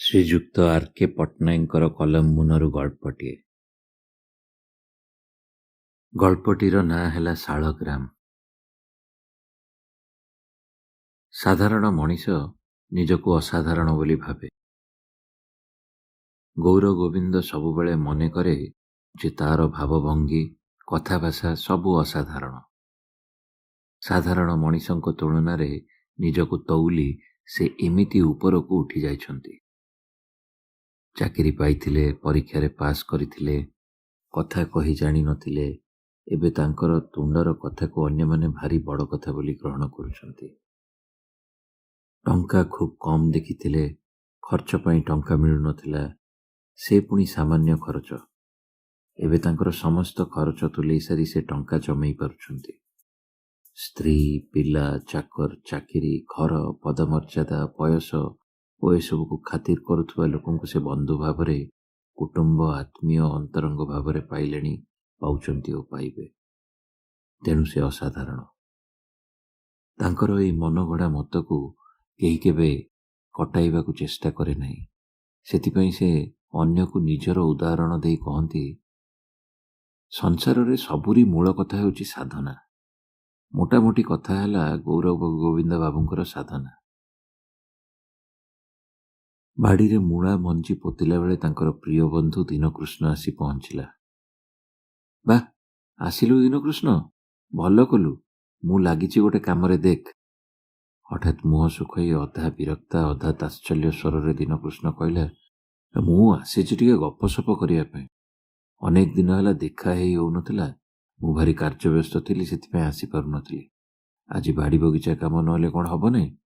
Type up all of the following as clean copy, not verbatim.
ଶ୍ରୀଯୁକ୍ତ ଆର୍ କେ ପଟ୍ଟନାୟକଙ୍କର କଲମ ମୁନରୁ ଗଳ୍ପଟିଏ। ଗଳ୍ପଟିର ନାଁ ହେଲା ଶାଳଗ୍ରାମ। ସାଧାରଣ ମଣିଷ ନିଜକୁ ଅସାଧାରଣ ବୋଲି ଭାବେ। ଗୌରଗୋବିନ୍ଦ ସବୁବେଳେ ମନେ କରେ ଯେ ତାର ଭାବଭଙ୍ଗୀ, କଥାଭାଷା ସବୁ ଅସାଧାରଣ। ସାଧାରଣ ମଣିଷଙ୍କ ତୁଳନାରେ ନିଜକୁ ତଉଲି ସେ ଏମିତି ଉପରକୁ ଉଠି ଯାଇଛନ୍ତି। ଚାକିରି ପାଇଥିଲେ, ପରୀକ୍ଷାରେ ପାସ୍ କରିଥିଲେ, କଥା କହି ଜାଣି ନଥିଲେ, ଏବେ ତାଙ୍କର ତୁଣ୍ଡର କଥାକୁ ଅନ୍ୟମାନେ ଭାରି ବଡ଼ କଥା ବୋଲି ଗ୍ରହଣ କରୁଛନ୍ତି। ଟଙ୍କା ଖୁବ୍ କମ୍ ଦେଖିଥିଲେ, ଖର୍ଚ୍ଚ ପାଇଁ ଟଙ୍କା ମିଳୁନଥିଲା, ସେ ପୁଣି ସାମାନ୍ୟ ଖରଚ। ଏବେ ତାଙ୍କର ସମସ୍ତ ଖରଚ ତୁଲେଇ ସାରି ସେ ଟଙ୍କା ଜମେଇ ପାରୁଛନ୍ତି। ସ୍ତ୍ରୀ, ପିଲା, ଚାକର, ଚାକିରି, ଘର, ପଦମର୍ଯ୍ୟାଦା, ବୟସ ଓ ଏସବୁକୁ ଖାତିର କରୁଥିବା ଲୋକଙ୍କୁ ସେ ବନ୍ଧୁ ଭାବରେ, କୁଟୁମ୍ବ, ଆତ୍ମୀୟ, ଅନ୍ତରଙ୍ଗ ଭାବରେ ପାଇଲେଣି, ପାଉଛନ୍ତି ଓ ପାଇବେ। ତେଣୁ ସେ ଅସାଧାରଣ। ତାଙ୍କର ଏଇ ମନଗଢ଼ା ମତକୁ କେହି କେବେ କଟାଇବାକୁ ଚେଷ୍ଟା କରେ ନାହିଁ। ସେଥିପାଇଁ ସେ ଅନ୍ୟକୁ ନିଜର ଉଦାହରଣ ଦେଇ କହନ୍ତି, ସଂସାରରେ ସବୁରି ମୂଳ କଥା ହେଉଛି ସାଧନା। ମୋଟାମୋଟି କଥା ହେଲା ଗୌରବ ଗୋବିନ୍ଦ ବାବୁଙ୍କର ସାଧନା। ବାଡ଼ିରେ ମୂଳା ମଞ୍ଜି ପୋତିଲା ବେଳେ ତାଙ୍କର ପ୍ରିୟ ବନ୍ଧୁ ଦୀନକୃଷ୍ଣ ଆସି ପହଞ୍ଚିଲା। ବାଃ, ଆସିଲୁ ଦୀନକୃଷ୍ଣ, ଭଲ କଲୁ। ମୁଁ ଲାଗିଛି ଗୋଟେ କାମରେ, ଦେଖ। ହଠାତ୍ ମୁହଁ ଶୁଖାଇ ଅଧା ବିରକ୍ତା ଅଧା ତାତ୍ସଲ୍ୟ ସ୍ୱରରେ ଦୀନକୃଷ୍ଣ କହିଲା, ମୁଁ ଆସିଛି ଟିକେ ଗପସପ କରିବା ପାଇଁ। ଅନେକ ଦିନ ହେଲା ଦେଖା ହେଇ ହେଉନଥିଲା। ମୁଁ ଭାରି କାର୍ଯ୍ୟବ୍ୟସ୍ତ ଥିଲି, ସେଥିପାଇଁ ଆସିପାରୁନଥିଲି। ଆଜି ବାଡ଼ି ବଗିଚା କାମ ନହେଲେ କ'ଣ ହବ ନାହିଁ?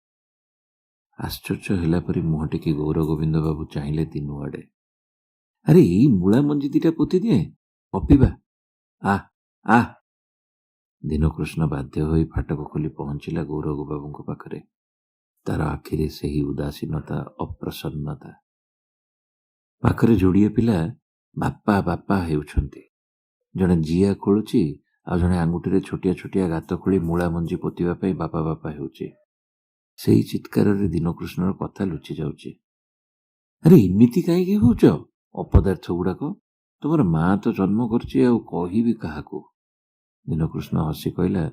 ଆଶ୍ଚର୍ଯ୍ୟ ହେଲା ପରି ମୁହଁ ଟେକି ଗୌରଗୋବିନ୍ଦ ବାବୁ ଚାହିଁଲେ ଦିନୁ ଆଡ଼େ। ଆରେ, ଏଇ ମୂଳା ମଞ୍ଜି ଦିଟା ପୋତି ଦିଏ, ଗପିବା। ଆ ଆ। ଦୀନକୃଷ୍ଣ ବାଧ୍ୟ ହୋଇ ଫାଟକ ଖୋଲି ପହଞ୍ଚିଲା ଗୌରବାବୁଙ୍କ ପାଖରେ। ତାର ଆଖିରେ ସେହି ଉଦାସୀନତା, ଅପ୍ରସନ୍ନତା। ପାଖରେ ଯୋଡ଼ିଏ ପିଲା ବାପା ବାପା ହେଉଛନ୍ତି। ଜଣେ ଜିଆ ଖୋଳୁଛି, ଆଉ ଜଣେ ଆଙ୍ଗୁଠିରେ ଛୋଟିଆ ଛୋଟିଆ ଗାତ ଖୋଳି ମୂଳା ମଞ୍ଜି ପୋତିବା ପାଇଁ ବାପା ବାପା ହେଉଛି। ସେଇ ଚିତ୍କାରରେ ଦୀନକୃଷ୍ଣର କଥା ଲୁଚି ଯାଉଛି। ଆରେ, ଏମିତି କାହିଁକି ହଉଛ ଅପଦାର୍ଥ ଗୁଡ଼ାକ? ତୁମର ମା ତ ଜନ୍ମ କରିଛି, ଆଉ କହିବି କାହାକୁ? ଦୀନକୃଷ୍ଣ ହସି କହିଲା,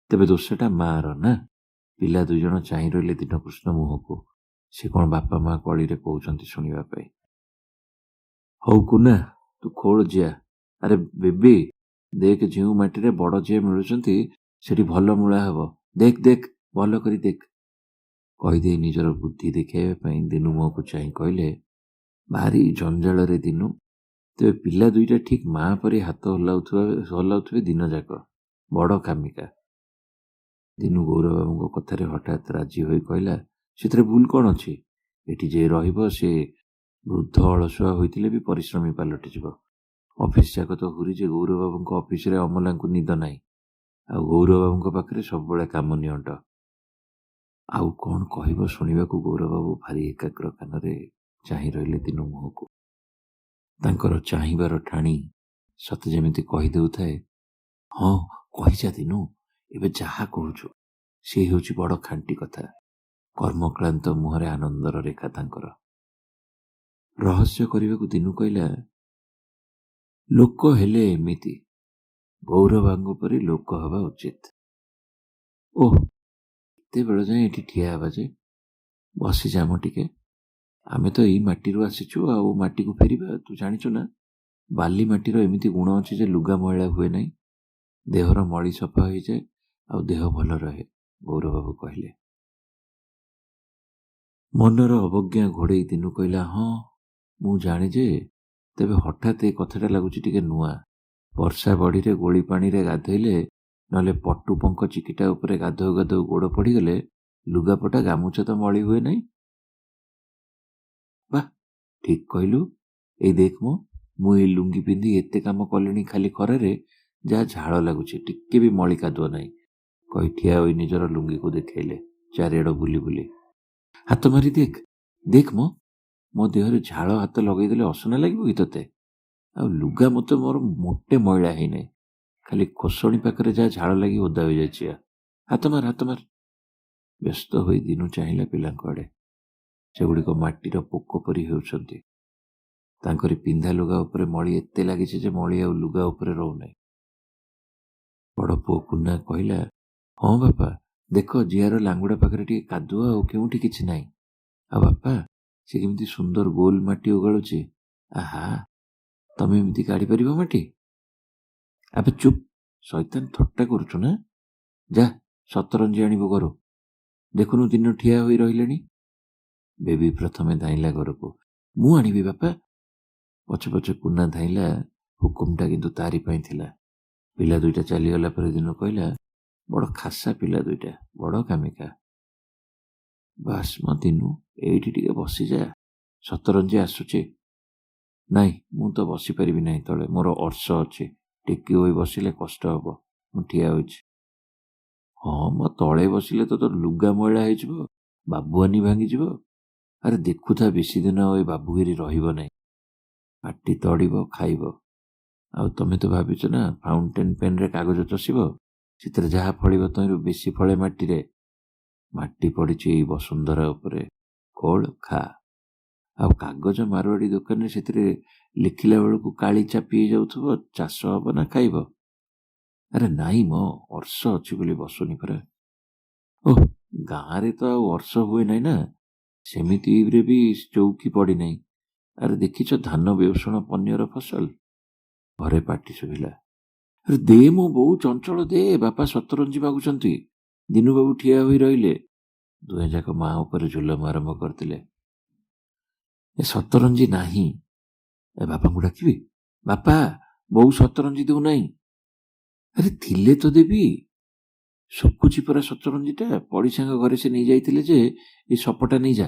ତେବେ ଦୋଷଟା ମାର ନା? ପିଲା ଦୁଇଜଣ ଚାହିଁ ରହିଲେ ଦୀନକୃଷ୍ଣ ମୁହଁକୁ, ସେ କ'ଣ ବାପା ମା କଳିରେ କହୁଛନ୍ତି ଶୁଣିବା ପାଇଁ। ହଉ କୁନା, ତୁ ଖୋଳ ଜିଆ। ଆରେ ବେବି, ଦେଖ, ଯେଉଁ ମାଟିରେ ବଡ଼ ଜିଆ ମିଳୁଛନ୍ତି ସେଠି ଭଲ ମୂଳା ହେବ। ଦେଖ ଦେଖ, ଭଲ କରି ଦେଖ। କହିଦେଇ ନିଜର ବୁଦ୍ଧି ଦେଖାଇବା ପାଇଁ ଦିନୁ ମୁହଁକୁ ଚାହିଁ କହିଲେ, ଭାରି ଜଞ୍ଜାଳରେ ଦିନୁ। ତେବେ ପିଲା ଦୁଇଟା ଠିକ୍ ମା ପରି ହାତ ହଲାଉଥିବେ ଦିନଯାକ, ବଡ଼ କାମିକା। ଦିନୁ ଗୌରବାବୁଙ୍କ କଥାରେ ହଠାତ୍ ରାଜି ହୋଇ କହିଲା, ସେଥିରେ ଭୁଲ କ'ଣ ଅଛି? ଏଠି ଯେ ରହିବ ସେ ବୃଦ୍ଧ ଅଳସୁଆ ହୋଇଥିଲେ ବି ପରିଶ୍ରମୀ ପାଲଟିଯିବ। ଅଫିସ ଯାକ ତ ହୁରି ଯେ ଗୌରବାବୁଙ୍କ ଅଫିସରେ ଅମଲାଙ୍କୁ ନିଦ ନାହିଁ, ଆଉ ଗୌରବାବୁଙ୍କ ପାଖରେ ସବୁବେଳେ କାମ ନିଅଣ୍ଟ। ଆଉ କ'ଣ କହିବ ଶୁଣିବାକୁ ଗୌରବାବୁ ଭାରି ଏକାଗ୍ର କାନରେ ଚାହିଁ ରହିଲେ ଦିନୁ ମୁହଁକୁ। ତାଙ୍କର ଚାହିଁବାର ଠାଣି ସତେ ଯେମିତି କହିଦେଉଥାଏ, ହଁ କହିଯା ଦିନୁ, ଏବେ ଯାହା କହୁଛୁ। ସେ ହେଉଛି ବଡ଼ ଖାଣ୍ଟି କଥା। କର୍ମକ୍ଳାନ୍ତ ମୁହଁରେ ଆନନ୍ଦର ରେଖା ତାଙ୍କର। ରହସ୍ୟ କରିବାକୁ ଦିନୁ କହିଲା, ଲୋକ ହେଲେ ଏମିତି ଗୌରବାଙ୍କ ପରି ଲୋକ ହେବା ଉଚିତ। ଓହ, ଏତେ ବେଳ ଯାଏଁ ଏଠି ଠିଆ ହେବା ଯେ, ବସିଯାମ ଟିକେ। ଆମେ ତ ଏଇ ମାଟିରୁ ଆସିଛୁ ଆଉ ମାଟିକୁ ଫେରିବା। ତୁ ଜାଣିଛୁ ନା, ବାଲି ମାଟିର ଏମିତି ଗୁଣ ଅଛି ଯେ ଲୁଗା ମଇଳା ହୁଏ ନାହିଁ, ଦେହର ମଳି ସଫା ହୋଇଯାଏ ଆଉ ଦେହ ଭଲ ରହେ। ଗୌରବାବୁ କହିଲେ। ମନର ଅବଜ୍ଞା ଘୋଡ଼େଇ ଦିନୁ କହିଲା, ହଁ ମୁଁ ଜାଣେ ଯେ, ତେବେ ହଠାତ୍ ଏ କଥାଟା ଲାଗୁଛି ଟିକେ ନୂଆ। ବର୍ଷା ବଢ଼ିରେ ଗୋଳି ପାଣିରେ ଗାଧୋଇଲେ, ନହେଲେ ପଟୁ ପଙ୍କ ଚିକିଟା ଉପରେ ଗାଧୋଉ ଗାଧୋଉ ଗୋଡ଼ ପଡ଼ିଗଲେ ଲୁଗାପଟା ଗାମୁଛା ତ ମଳି ହୁଏ ନାହିଁ। ବାଃ, ଠିକ୍ କହିଲୁ। ଏଇ ଦେଖ ମୁଁ ଏଇ ଲୁଙ୍ଗି ପିନ୍ଧି ଏତେ କାମ କଲିଣି, ଖାଲି ଖରାରେ ଯାହା ଝାଳ ଲାଗୁଛି, ଟିକେ ବି ମଳି କାଦୁଅ ନାହିଁ। କହି ଠିଆ ହୋଇ ନିଜର ଲୁଙ୍ଗିକୁ ଦେଖେଇଲେ ଚାରିଆଡ଼ ବୁଲି ବୁଲି। ହାତ ମାରି ଦେଖ, ଦେଖ ମୋ ଦେହରେ ଝାଳ ହାତ ଲଗେଇଦେଲେ ଅସନା ଲାଗିବ କି ତୋତେ? ଆଉ ଲୁଗା ମୋତେ ମୋର ମୋଟେ ମଇଳା ହେଇନାହିଁ, ଖାଲି ଖୋସଣି ପାଖରେ ଯାହା ଝାଳ ଲାଗି ଓଦା ହୋଇଯାଇଛି। ହାତ ମାର, ହାତ ମାର। ବ୍ୟସ୍ତ ହୋଇ ଦିନୁ ଚାହିଁଲା ପିଲାଙ୍କ ଆଡ଼େ। ସେଗୁଡ଼ିକ ମାଟିର ପୋକ ପରି ହେଉଛନ୍ତି। ତାଙ୍କରି ପିନ୍ଧା ଲୁଗା ଉପରେ ମଳି ଏତେ ଲାଗିଛି ଯେ ମଳି ଆଉ ଲୁଗା ଉପରେ ରହୁନାହିଁ। ବଡ଼ ପୁଅ କୁନା କହିଲା, ହଁ ବାପା, ଦେଖ ଜିଆର ଲାଙ୍ଗୁଡ଼ା ପାଖରେ ଟିକେ କାଦୁଅ, ଆଉ କେଉଁଠି କିଛି ନାହିଁ। ଆଉ ବାପା, ସେ କେମିତି ସୁନ୍ଦର ଗୋଲ ମାଟି ଓଗାଳୁଛି। ଆହା, ତମେ ଏମିତି କାଢ଼ିପାରିବ ମାଟି? ଆବେ ଚୁପ୍, ଶୈତାନ, ଥଟ୍ଟା କରୁଛୁ ନା? ଯା, ସତରଞ୍ଜି ଆଣିବୁ ଘରୁ। ଦେଖୁନୁ ଦିନ ଠିଆ ହୋଇ ରହିଲେଣି। ବେବି ପ୍ରଥମେ ଧାଇଁଲା ଘରକୁ। ମୁଁ ଆଣିବି ବାପା। ପଛେ ପଛେ କୁନା ଧାଇଁଲା। ହୁକୁମଟା କିନ୍ତୁ ତାରି ପାଇଁ ଥିଲା। ପିଲା ଦୁଇଟା ଚାଲିଗଲା ପରେ ଦିନ କହିଲା, ବଡ଼ ଖାସା ପିଲା ଦୁଇଟା, ବଡ଼ କାମିକା। ବାସ୍ ମ ଦିନୁ, ଏଇଠି ଟିକେ ବସିଯା, ସତରଞ୍ଜି ଆସୁଛି। ନାଇଁ, ମୁଁ ତ ବସିପାରିବି ନାହିଁ ତଳେ, ମୋର ଅର୍ଶ ଅଛି, ଟେକି ହୋଇ ବସିଲେ କଷ୍ଟ ହେବ। ମୁଁ ଠିଆ ହୋଇଛି। ହଁ ମ, ତଳେ ବସିଲେ ତ ତୋର ଲୁଗା ମଇଳା ହେଇଯିବ, ବାବୁଆନି ଭାଙ୍ଗିଯିବ। ଆରେ ଦେଖୁଥା, ବେଶୀ ଦିନ ଆଉ ଏ ବାବୁଗିରି ରହିବ ନାହିଁ। ପାଟି ତଡ଼ିବ, ଖାଇବ। ଆଉ ତମେ ତ ଭାବିଛ ନା ଫାଉଣ୍ଟେନ୍ ପେନ୍ରେ କାଗଜ ଚଷିବ, ସେଥିରେ ଯାହା ଫଳିବ ତହିଁରୁ ବେଶୀ ଫଳେ ମାଟିରେ। ମାଟି ପଡ଼ିଛି ଏଇ ବସୁନ୍ଧରା ଉପରେ, ଖୋଳ ଖା। ଆଉ କାଗଜ ମାରୱାଡ଼ି ଦୋକାନରେ ସେଥିରେ ଲେଖିଲା ବେଳକୁ କାଳି ଚାପି ହେଇଯାଉଥିବ, ଚାଷ ହବ ନା ଖାଇବ? ଆରେ ନାଇଁ ମ, ଅର୍ଶ ଅଛି ବୋଲି ବସୁନି ପରା। ଓହ, ଗାଁରେ ତ ଆଉ ଅର୍ଶ ହୁଏ ନାହିଁ ନା, ସେମିତିରେ ବି ଚୌକି ପଡ଼ିନାହିଁ। ଆରେ ଦେଖିଛ ଧାନ ବେଉଷଣ ପନ୍ୟର ଫସଲ? ଘରେ ପାଟି ଶୁଭିଲା, ଆରେ ଦେ ମୋ ବୋଉ, ଚଞ୍ଚଳ ଦେ, ବାପା ସତରଞ୍ଜି ମାଗୁଛନ୍ତି। ଦିନୁବାବୁ ଠିଆ ହୋଇ ରହିଲେ। ଦୁହେଁ ଯାକ ମା ଉପରେ ଜୁଲମ ଆରମ୍ଭ କରିଥିଲେ। ଏ ସତରଞ୍ଜି ନାହିଁ। ଏ ବାପାଙ୍କୁ ଡାକିବି? ବାପା, ବୋଉ ସତରଞ୍ଜି ଦେଉନାହିଁ। ଆରେ ଥିଲେ ତ ଦେବି। ଶୁଖୁଛି ପରା ସତରଞ୍ଜିଟା, ପଡ଼ିଶାଙ୍କ ଘରେ ସେ ନେଇଯାଇଥିଲେ ଯେ। ଏ ସପଟା ନେଇଯା।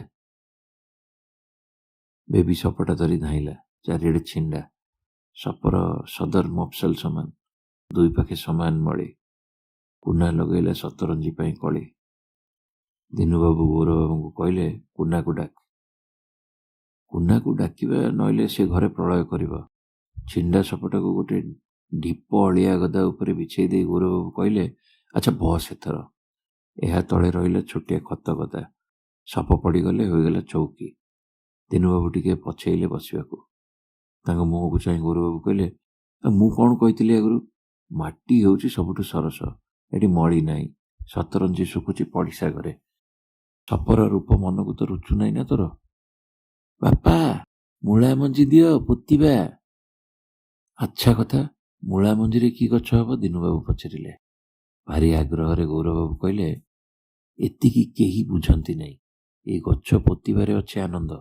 ବେବି ସପଟା ଧରି ଧାଇଁଲା। ଚାରିଆଡ଼େ ଛିଣ୍ଡା। ସପର ସଦର ମଫସଲ ସମାନ, ଦୁଇ ପାଖେ ସମାନ ମଳି। କୁନା ଲଗେଇଲା ସତରଞ୍ଜି ପାଇଁ କଳି। ଦିନୁବାବୁ ଗୌରବାବୁଙ୍କୁ କହିଲେ, କୁନାକୁ ଡାକ। କୁନାକୁ ଡାକିବା, ନଇଲେ ସେ ଘରେ ପ୍ରଳୟ କରିବ। ଛିଣ୍ଡା ସପଟାକୁ ଗୋଟେ ଢିପ ଅଳିଆ ଗଦା ଉପରେ ବିଛେଇ ଦେଇ ଗୌରବାବୁ କହିଲେ, ଆଚ୍ଛା ବସ ଏଥର। ଏହା ତଳେ ରହିଲା ଛୋଟିଆ ଖତ ଗଦା। ସପ ପଡ଼ିଗଲେ ହୋଇଗଲା ଚୌକି। ଦିନୁବାବୁ ଟିକେ ପଛେଇଲେ ବସିବାକୁ। ତାଙ୍କ ମୁହଁକୁ ଚାହିଁ ଗୌରବାବୁ କହିଲେ, ମୁଁ କ'ଣ କହିଥିଲି ଆଗରୁ? ମାଟି ହେଉଛି ସବୁଠୁ ସରସ। ଏଠି ମଳି ନାହିଁ। ସତରଞ୍ଜି ଶୁଖୁଛି ପଡ଼ିଶା ଘରେ। ସପର ରୂପ ମନକୁ ତ ରୁଚୁ ନାହିଁ ନା ତୋର? ବାପା, ମୂଳା ମଞ୍ଜି ଦିଅ, ପୋତିବା। ଆଚ୍ଛା କଥା, ମୂଳା ମଞ୍ଜିରେ କି ଗଛ ହବ? ଦିନୁବାବୁ ପଚାରିଲେ। ଭାରି ଆଗ୍ରହରେ ଗୌରବାବୁ କହିଲେ, ଏତିକି କେହି ବୁଝନ୍ତି ନାହିଁ। ଏଇ ଗଛ ପୋତିବାରେ ଅଛି ଆନନ୍ଦ।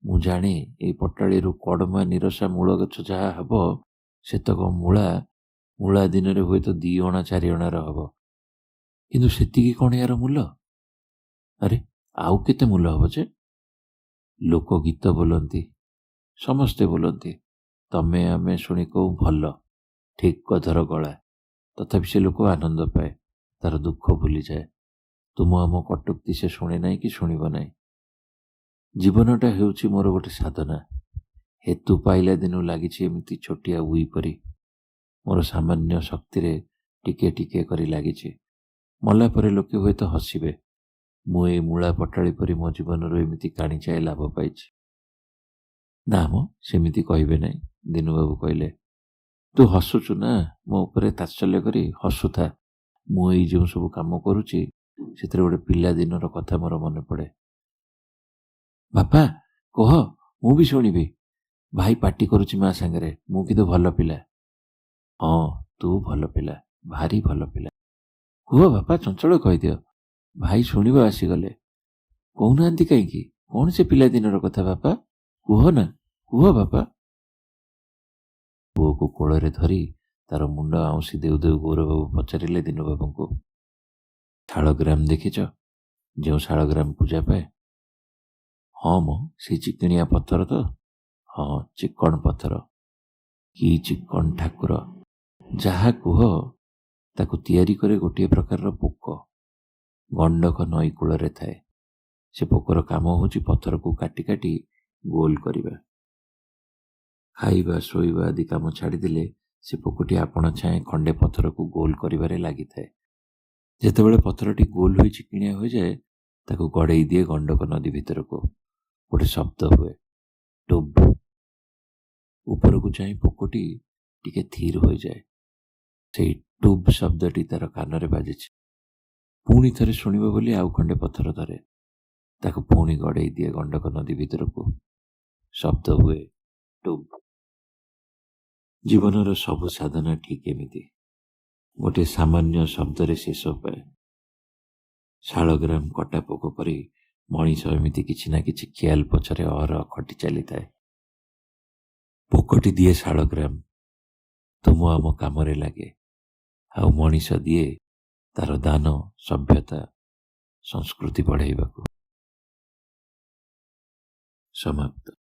ମୁଁ ଜାଣେ, ଏଇ ପଟାଳିରୁ କଡ଼ମା ନିରସା ମୂଳ ଗଛ ଯାହା ହେବ, ସେତକ ମୂଳା ମୂଳା ଦିନରେ ହୁଏତ 2 ଅଣା 4 ଅଣାର ହବ। କିନ୍ତୁ ସେତିକି କ'ଣ ଏହାର ମୂଲ? ଆରେ ଆଉ କେତେ ମୂଲ ହବ ଯେ। ଲୋକ ଗୀତ ବୋଲନ୍ତି, ସମସ୍ତେ ବୋଲନ୍ତି। ତମେ ଆମେ ଶୁଣି କହୁ ଭଲ, ଠିକ୍ ଗଧର ଗଳା। ତଥାପି ସେ ଲୋକ ଆନନ୍ଦ ପାଏ, ତାର ଦୁଃଖ ଭୁଲିଯାଏ। ତୁମ ଆମ କଟୁକ୍ତି ସେ ଶୁଣେ ନାହିଁ କି ଶୁଣିବ ନାହିଁ। ଜୀବନଟା ହେଉଛି ମୋର ଗୋଟେ ସାଧନା। ହେତୁ ପାଇଲା ଦିନୁ ଲାଗିଛି ଏମିତି ଛୋଟିଆ ଉଇ ପରି। ମୋର ସାମାନ୍ୟ ଶକ୍ତିରେ ଟିକେ ଟିକେ କରି ଲାଗିଛି। ମଲା ପରେ ଲୋକେ ହୁଏତ ହସିବେ, ମୁଁ ଏଇ ମୂଳା ପଟାଳି ପରି ମୋ ଜୀବନରୁ ଏମିତି କାଣିଚାଏ ଲାଭ ପାଇଛି। ନା ମ, ସେମିତି କହିବେ ନାହିଁ, ଦିନୁବାବୁ କହିଲେ। ତୁ ହସୁଛୁ ନା ମୋ ଉପରେ ତାତ୍ସଲ୍ୟ କରି? ହସୁଥା। ମୁଁ ଏଇ ଯେଉଁ ସବୁ କାମ କରୁଛି ସେଥିରେ ଗୋଟେ ପିଲାଦିନର କଥା ମୋର ମନେ ପଡ଼େ। ବାପା କୁହ, ମୁଁ ବି ଶୁଣିବି। ଭାଇ ପାଟି କରୁଛି ମା ସାଙ୍ଗରେ, ମୁଁ କିନ୍ତୁ ଭଲ ପିଲା। ହଁ, ତୁ ଭଲ ପିଲା, ଭାରି ଭଲ ପିଲା। କୁହ ବାପା, ଚଞ୍ଚଳ କହିଦିଅ। ଭାଇ ଶୁଣିବ ଆସିଗଲେ। କହୁନାହାନ୍ତି କାହିଁକି? କ'ଣ ସେ ପିଲାଦିନର କଥା ବାପା? କୁହ ନା, କୁହ ବାପା। ପୁଅକୁ କୋଳରେ ଧରି ତାର ମୁଣ୍ଡ ଆଉଁସି ଦେଉ ଦେଉ ଗୌରବାବୁ ପଚାରିଲେ ଦିନୁବାବୁଙ୍କୁ, ଶାଳଗ୍ରାମ ଦେଖିଛ? ଯେଉଁ ଶାଳଗ୍ରାମ ପୂଜା ପାଏ? ହଁ ମ, ସେଇ ଚିକିଣିଆ ପଥର ତ? ହଁ, ଚିକଣ ପଥର। କି ଚିକଣ ଠାକୁର! ଯାହା କୁହ, ତାକୁ ତିଆରି କରେ ଗୋଟିଏ ପ୍ରକାରର ପୋକ। ଗଣ୍ଡକ ନଈ କୂଳରେ ଥାଏ। ସେ ପୋକର କାମ ହେଉଛି ପଥରକୁ କାଟି କାଟି ଗୋଲ କରିବା। ଖାଇବା ଶୋଇବା ଆଦି କାମ ଛାଡ଼ିଦେଲେ ସେ ପୋକଟି ଆପଣା ଛାଏଁ ଖଣ୍ଡେ ପଥରକୁ ଗୋଲ କରିବାରେ ଲାଗିଥାଏ। ଯେତେବେଳେ ପଥରଟି ଗୋଲ ହୋଇ ଚିକିଣିଆ ହୋଇଯାଏ, ତାକୁ ଗଡ଼େଇ ଦିଏ ଗଣ୍ଡକ ନଦୀ ଭିତରକୁ। ଗୋଟେ ଶବ୍ଦ ହୁଏ, ଟୁବ୍। ଉପରକୁ ଚାହିଁ ପୋକଟି ଟିକେ ଥିର ହୋଇଯାଏ। ସେଇ ଟୁବ୍ ଶବ୍ଦଟି ତାର କାନରେ ବାଜିଛି। ପୁଣି ଥରେ ଶୁଣିବ ବୋଲି ଆଉ ଖଣ୍ଡେ ପଥର ଧରେ। ତାକୁ ପୁଣି ଗଡ଼େଇ ଦିଏ ଗଣ୍ଡକ ନଦୀ ଭିତରକୁ। ଶବ୍ଦ ହୁଏ, ଟୁବ୍। ଜୀବନର ସବୁ ସାଧନା ଠିକ୍ ଏମିତି ଗୋଟିଏ ସାମାନ୍ୟ ଶବ୍ଦରେ ଶେଷ ପାଏ। ଶାଳଗ୍ରାମ କଟା ପୋକ ପରି ମଣିଷ ଏମିତି କିଛି ନା କିଛି ଖିଆଲ ପଛରେ ଅହରହ ଖଟି ଚାଲିଥାଏ। ପୋକଟି ଦିଏ ଶାଳଗ୍ରାମ, ତୁମ ଆମ କାମରେ ଲାଗେ, ଆଉ ମଣିଷ ଦିଏ ତାର ଦାନ ସଭ୍ୟତା ସଂସ୍କୃତି ବଢ଼େଇବାକୁ। ସମାପ୍ତ।